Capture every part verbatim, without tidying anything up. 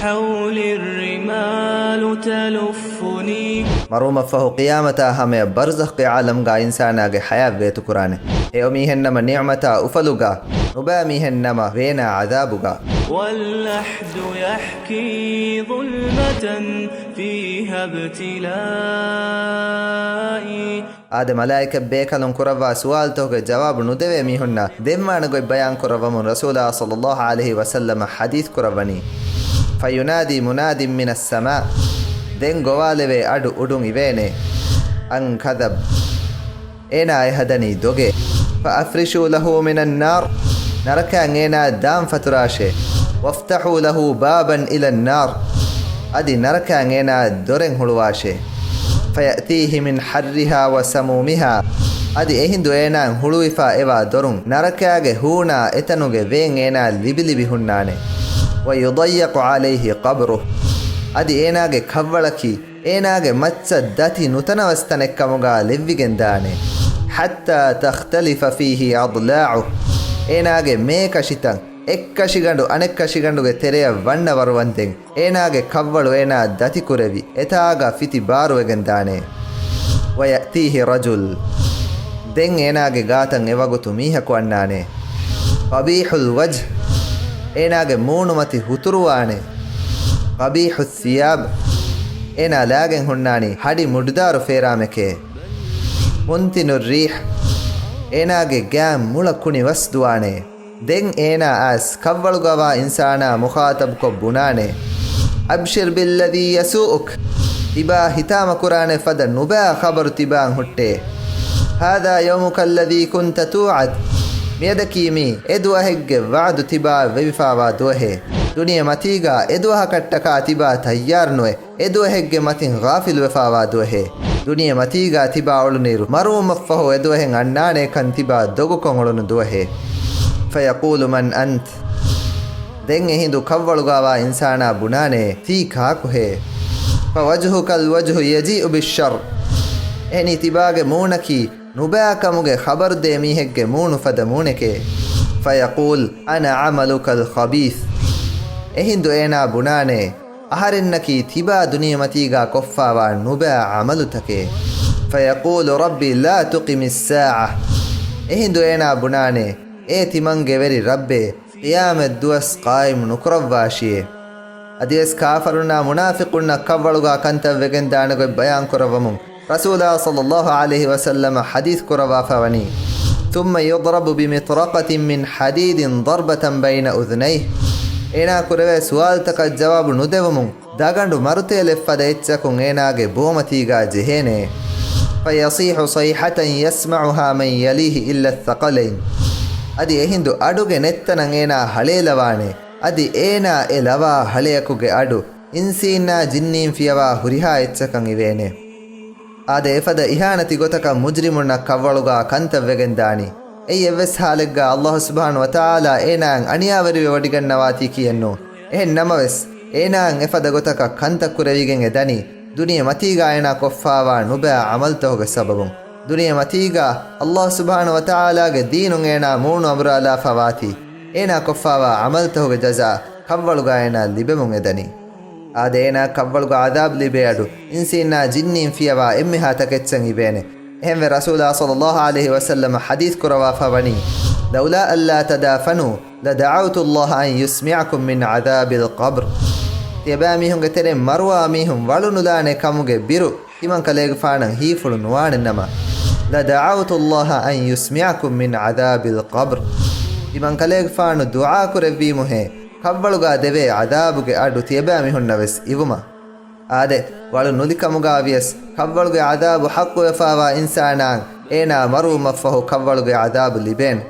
حولي الرمال تلفني. މަރުވުމަށްފަހު ޤިޔާމަތާ ހަމަޔަށް ބަރްޒަޚްގެ ޢާލަމްގާ އިންސާނާގެ ޙަޔާތް ވޭތުކުރާނެ. އެ އޮމީހެއްނަމަ ނިޢުމަތާ އުފަލުގާ، ނުބައި މީހެއްނަމަ ވޭނާ ޢަޛާބުގާ. واللحد يحكي ظلمة فيها ابتلائي. އާދެ، މަލާއިކަތް ބޭކަލުން ކުރައްވާ ސުވާލުތަކުގެ ޖަވާބު ނުދެވޭ މީހުންނަށް ދެންވާނެ ގޮތް ބަޔާން ކުރައްވަމުން ރަސޫލާ ޞައްލައްލާހު ޢަލައިހި ވަސައްލަމަ ޙަދީޘް ކުރައްވަނީ. فينادي مناد من السماء. ދެން ގޮވާލެވޭ އަޑު އުޑުން އިވޭނެ. أن كذب. އޭނާ އެ ހަދަނީ ދޮގެއް. فأفرشوا له من النار. ނަރަކައިން އޭނާ ދާން ފަތުރާށޭ. وافتحوا له بابا إلى النار. އަދި ނަރަކައިން އޭނާ ދޮރެއް ހުޅުވާށޭ. فيأتيه من حرها وسمومها. އަދި އެހިނދު އޭނާއަށް ހުޅުވިފާ އެވާ ދޮރުން ނަރަކައިގެ ހޫނާ އެތަނުގެ ވޭން އޭނާ ލިބިލިބި ހުންނާނެ. ويضيق عليه قبره. އަދި އޭނާގެ ކަށްވަޅަކީ އޭނާގެ މައްޗަށް ދަތި ނުތަނަވަސް ތަނެއް ކަމުގާ ލެއްވިގެން ދާނެ. حتى تختلف فيه أضلاعه. އޭނާގެ މޭކަށިތައް އެއްކަށިގަނޑު އަނެއްކަށިގަނޑުގެ ތެރެޔަށް ވަންނަ ވަރު ވަންދެން އޭނާގެ ކަށްވަޅު އޭނާ ދަތިކުރެވި އެތާގަ ފިތި ބާރުވެގެން ދާނެ. ويأتيه رجل. ދެން އޭނާގެ ގާތަށް އެވަގުތު މީހަކު އަންނާނެ. قبيح الوجه. އޭނާގެ މޫނުމަތި ހުތުރުވާނެ. قبيح الثياب. އޭނާ ލާގެން ހުންނާނީ ހަޑި މުޑުދާރު ފޭރާމެކޭ. منتن الريح. އޭނާގެ ގާތް މުޅަ ކުނި ވަސްދުވާނެ. ދެން އޭނާ އައިސް ކަށްވަޅުގަވާ އިންސާނާ މުޚާޠަބުކޮށް ބުނާނެ، أبشر بالذي يسوءك، ތިބާ ހިތާމަކުރާނެ ފަދަ ނުބައި ޚަބަރު ތިބާއަށް ހުއްޓޭ. هذا يومك الذي كنت توعد، މިއަދަކީ މީ އެ ދުވަހެއްގެ ވަޢުދު ތިބާއަށް ވެވިފާވާ ދުވަހޭ. ދުނިޔެ މަތީގާ އެ ދުވަހަކަށްޓަކާ ތިބާ ތައްޔާރުނުވެ، އެ ދުވަހެއްގެ މަތިން ޣާފިލުވެފާވާ ދުވަހޭ. ދުނިޔެ މަތީގާ ތިބާ އުޅުނުއިރު، މަރުވުމަށްފަހު އެ ދުވަހެއް އަންނާނޭކަން ތިބާ ދޮގުކޮށް އުޅުނު ދުވަހޭ. فيقول من أنت؟ ދެން އެހިނދު ކަށްވަޅުގާވާ އިންސާނާ ބުނާނޭ، ތީ ކާކުހޭ؟ فوجهك الوجه يجيء بالشر. އެހެނީ ތިބާގެ މޫނަކީ ނުބައިކަމުގެ ޚަބަރުދޭ މީހެއްގެ މޫނު ފަދަ މޫނެކޭ. فيقول أنا عملك الخبيث. އެހިނދު އޭނާ ބުނާނޭ، އަހަރެންނަކީ ތިބާ ދުނިޔެމަތީގާ ކޮށްފާވާ ނުބައި ޢަމަލުތަކޭ. فيقول رب لا تقم الساعة. އެހިނދު އޭނާ ބުނާނޭ، އޭ ތިމަންގެ ވެރި ރައްބޭ، ޤިޔާމަތް ދުވަސް ޤާއިމް ނުކުރައްވާށިއޭ. އަދިވެސް ކާފަރުންނާ މުނާފިޤުންނަށް ކަށްވަޅުގާ ކަންތައް ވެގެންދާނެ ގޮތް ބަޔާން ކުރައްވަމުން، ރަސޫލާ ޞައްލައްލާހު ޢަލައިހި ވަސައްލަމަ ޙަދީޘް ކުރައްވާފަ ވަނީ، ثم يضرب بمطرقة من حديد ضربة بين أذنيه. އޭނާ ކުރެވޭ ސުވާލުތަކަށް ޖަވާބު ނުދެވުމުން، ދަގަނޑު މަރުތޭލެއްފަދަ އެއްޗަކުން އޭނާގެ ބޯމަތީގާ ޖެހޭނެ. فيصيح صيحة يسمعها من يليه إلا الثقلين. އަދި އެހިނދު އަޑުގެ ނެއްތަނަށް އޭނާ ހަޅޭލަވާނެ. އަދި އޭނާ އެ ލަވާ ހަޅެއަކުގެ އަޑު އިންސީންނާ ޖިންނީން ފިޔަވާ ހުރިހާ އެއްޗަކަށް އިވޭނެ. އާދެ، އެފަދަ އިހާނެތި ގޮތަކަށް މުޖްރިމުންނަށް ކަށްވަޅުގާ ކަންތައް ވެގެން ދާނީ. އެއީ އެއްވެސް ހާލެއްގާ ﷲ ސުބްޙާނަހޫ ވަތަޢާލާ އޭނާއަށް އަނިޔާވެރިވެވޮޑިގަންނަވާތީ ކިޔެއްނޫ. އެހެން ނަމަވެސް، އޭނާއަށް އެފަދަ ގޮތަކަށް ކަންތައް ކުރެވިގެން އެ ދަނީ، ދުނިޔެ މަތީގާ އޭނާ ކޮށްފާވާ ނުބައި ޢަމަލުތަކުގެ ސަބަބުން. ދުނިޔެ މަތީގާ ﷲ ސުބްޙާނަހޫ ވަތަޢާލާގެ ދީނުން އޭނާ މޫނު އަނބުރާލާފަ ވާތީ، އޭނާ ކޮށްފާވާ ޢަމަލުތަކުގެ ޖަޒާ ކަށްވަޅުގާ އޭނާ ލިބެމުން އެ ދަނީ. އާދެ، އޭނާ ކަށްވަޅުގަ ޢަޛާބު ލިބޭ އަޑު، އިންސީންނާ ޖިންނީން ފިޔަވާ އެންމެހާ ތަކެއްޗަށް އިވޭނެ. އެހެންވެ، ރަސޫލާ ޞައްލައްލާހު ޢަލައިހި ވަސައްލަމަ ޙަދީޘް ކުރައްވާފަ ވަނީ، لولا ألا تدافنوا لدعوت الله أن يسمعكم من عذاب القبر. ތިޔަބައިމީހުންގެ ތެރެއިން މަރުވާ މީހުން ވަޅު ނުލާނެ ކަމުގެ ބިރު، ތިމަން ކަލޭގެފާނަށް ހީފުޅު ނުވާނެ ނަމަ، لدعوت الله أن يسمعكم من عذاب القبر. ތިމަން ކަލޭގެފާނު ދުޢާ ކުރެއްވީމުހޭ، ކަށްވަޅުގާ ދެވޭ ޢަޛާބުގެ އަޑު ތިޔަބައިމީހުންނަށް ވެސް އިވުމަށް. އާދެ، ވަޅު ނުލިކަމުގާ ވިޔަސް، ކަށްވަޅުގެ ޢަޛާބު ޙައްޤުވެފާވާ އިންސާނާއަށް އޭނާ މަރުވުމަށްފަހު ކަށްވަޅުގެ ޢަޛާބު ލިބޭނެ.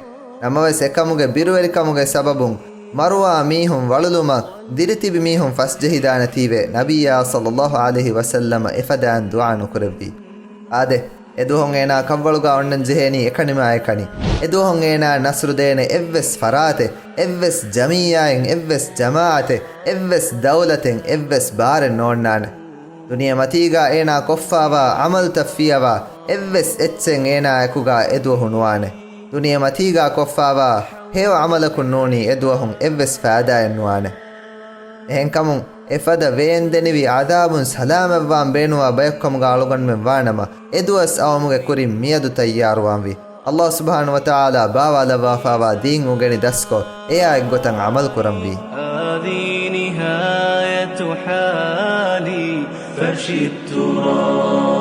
ނަމަވެސް، އެކަމުގެ ބިރުވެރިކަމުގެ ސަބަބުން މަރުވާ މީހުން ވަޅުލުމަށް ދިރިތިބި މީހުން ފަސްޖެހިދާނެތީވެ، ނަބިއްޔާ ޞައްލައްލާހު ޢަލައިހި ވަސައްލަމަ އެފަދައިން ދުޢާ ނުކުރެއްވި. އާދެ، އެދުވަހުން އޭނާ ކަށްވަޅުގާ އޮންނަން ޖެހޭނީ އެކަނިމާއެކަނި. އެދުވަހުން އޭނާ ނަޞްރު ދޭނެ އެއްވެސް ފަރާތެއް، އެއްވެސް ޖަމިއްޔާއެއް، އެއްވެސް ޖަމާޢަތެއް، އެއްވެސް ދައުލަތެއް، އެއްވެސް ބާރެއް ނޯންނާނެ. ދުނިޔެ މަތީގާ އޭނާ ކޮށްފާވާ ޢަމަލުތައް ފިޔަވާ އެއްވެސް އެއްޗެއް އޭނާއެކުގާ އެދުވަހު ނުވާނެ. ދުނިޔެ މަތީގާ ކޮށްފާވާ ހެޔޮ ޢަމަލަކުން ނޫނީ އެދުވަހުން އެއްވެސް ފައިދާއެއް ނުވާނެ. އެހެންކަމުން އެފަދަ ވޭންދެނިވި ޢަޛާބުން ސަލާމަތްވާން ބޭނުންވާ ބަޔަކުކަމުގަ އަޅުގަނޑުމެން ވާނަމަ، އެދުވަސް އައުމުގެ ކުރިން މިއަދު ތައްޔާރުވާންވީ. ﷲ ސުބްޙާނަހޫ ވަތަޢާލާ ބާވާލައްވާފައިވާ ދީން އުނގެނި ދަސްކޮށް، އެއާ އެއްގޮތަށް ޢަމަލު ކުރަންވީ. هذه نهاية حالي، فشدت راسي